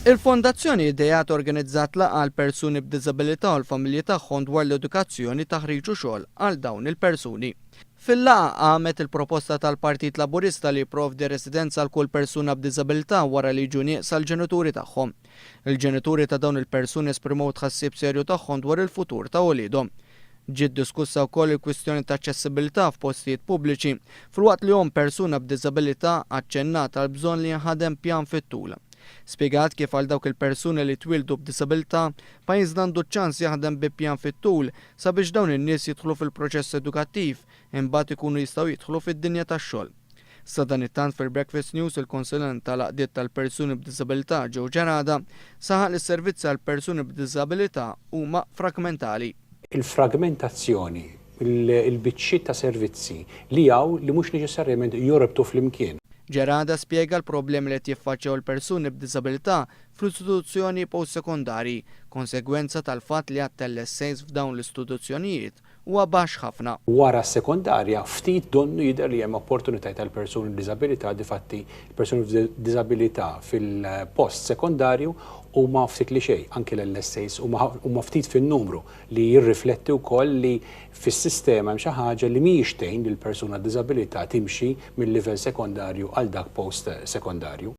Il-Fondazzjoni Ideat organizzat laqgħa għal persuni b'diżabilità u l-familji tagħhom dwar l-edukazzjoni, taħriġ u xogħol għal dawn il-persuni. Fil-laqgħa qamet il-proposta tal-Partit Laburista li jipprovdi residenza għal kull persuna b'diżabilità wara li jiġu nieqsa l-ġenituri tagħhom. Il-ġenituri ta' dawn il-persuni esprimew tħassib serju tagħhom dwar il-futur ta' uliedhom. Ġiet diskussa wkoll il-kwistjoni ta' aċċessibilità f'postijiet pubbliċi, filwaqt li omm persuna b'diżabilità aċċennat għall-bżonn li jinħadem pjan fit-tul. Spjegat kif għal dawk il-persuni li twieldu b'diżabilità, pajjiżna għandu ċ-ċans jaħdem bi pjan fit-tul sabiex dawn in-nies jidħlu fil-proċess edukattiv, imbagħad ikunu jistgħu jidħlu fid-dinja tax-xogħol. Sadanittant fil-Breakfast News il-konsulent tal-għaqdiet tal-persuni b'diżabilità Joe Gerada saħaq li s-servizzi għal persuni b'diżabilità huma fragmentali. Il-fragmentazzjoni, il-biċċiet ta' servizzi li hawn li mhux neċessarjament jorbtu flimkien. Gerada spjega l-problemi li qed jiffaċċjaw il-persuni b'diżabilità fl-istituzzjoni post-sekondari, konsegwenza tal-fatt li għadd LSAs f'dawn l-istituzzjonijiet huwa baxx ħafna. Wara s-sekondarja ftit donnu jidher li hemm opportunitajiet għal persuni b'diżabilità, difatti persuni b'diżabilità fil-post sekondarju huma ftit li xejn, anki l-LSAs huma ftit fin-numru li jirrifletti wkoll li fis-sistema hemm xi ħaġa li mhijiex tgħin lil persuna b'diżabilità timxi mill-livell sekondarju għal dak post sekondarju.